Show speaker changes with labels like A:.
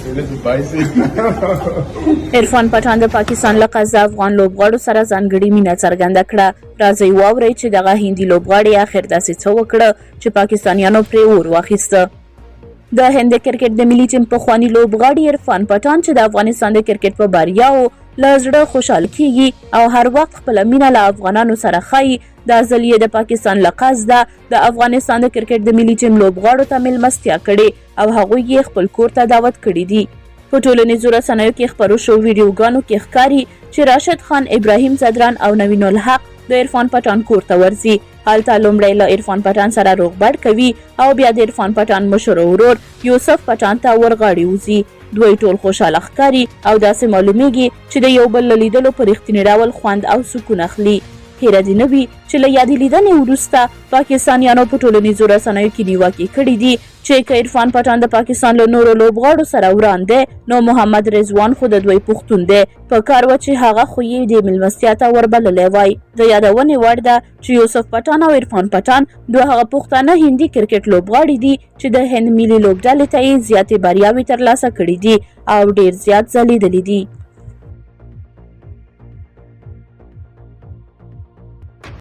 A: Spicy.
B: عرفان پټان د پاکستان له قصده افغان لوبغاړو سره ځانګړې مینه څرګنده کړه. راځئ واورئ چې دغه هندي لوبغاړي اخر داسې څه وکړه چې پاکستانیانو پرې اور واخیسته. د هند د کرکټ د ملي ټیم پخواني لوبغاړي عرفان پټان چې د افغانستان د کرکټ په بریاو له زړه خوشحال کیږي او هر وخت خپله مینه له افغانانو سره ښایي، دا ځل یې د پاکستان له قصده د افغانستان د کرکټ د ملي ټیم لوبغاړو ته میلمستیا کړې او هغوی یې خپل کور ته دعوت کړي دي. په ټولنیزو رسنیو کې خپرو شوو ویډیوګانو کې ښکاري چې راشد خان، ابراهیم ځدران او نوین الحق د عرفان پټان کور ته ورځي. هلته لومړی له عرفان پټان سره روغبړ کوي او بیا د عرفان پټان مشر ورور یوسف پټان ته ورغاړې وځي. دوی ټول خوشاله ښکاري او داسې معلومیږي چې د یو بل له لیدلو په رښتیني ډول خوند او سکون اخلي. هېره دې نه وي چې له یادې لیدنې وروسته پاکستانیانو په ټولنیزو رسنیو کې نیوکې کړې دي چې که عرفان پټان د پاکستان له نورو لوبغاړو سره وران دی، نو محمد رضوان خو د دوی پښتون دی، په کار وه چې هغه خو یې دې میلمستیا ته وربللی وای. د یادونې وړ ده چې یوسف پټان او عرفان پټان دوه هغه پښتانه هندي کرکټ لوبغاړي دي چې د هند ملي لوبډلې ته یې زیاتې بریاوې ترلاسه کړې دي او ډېر زیات ځلېدلي دي.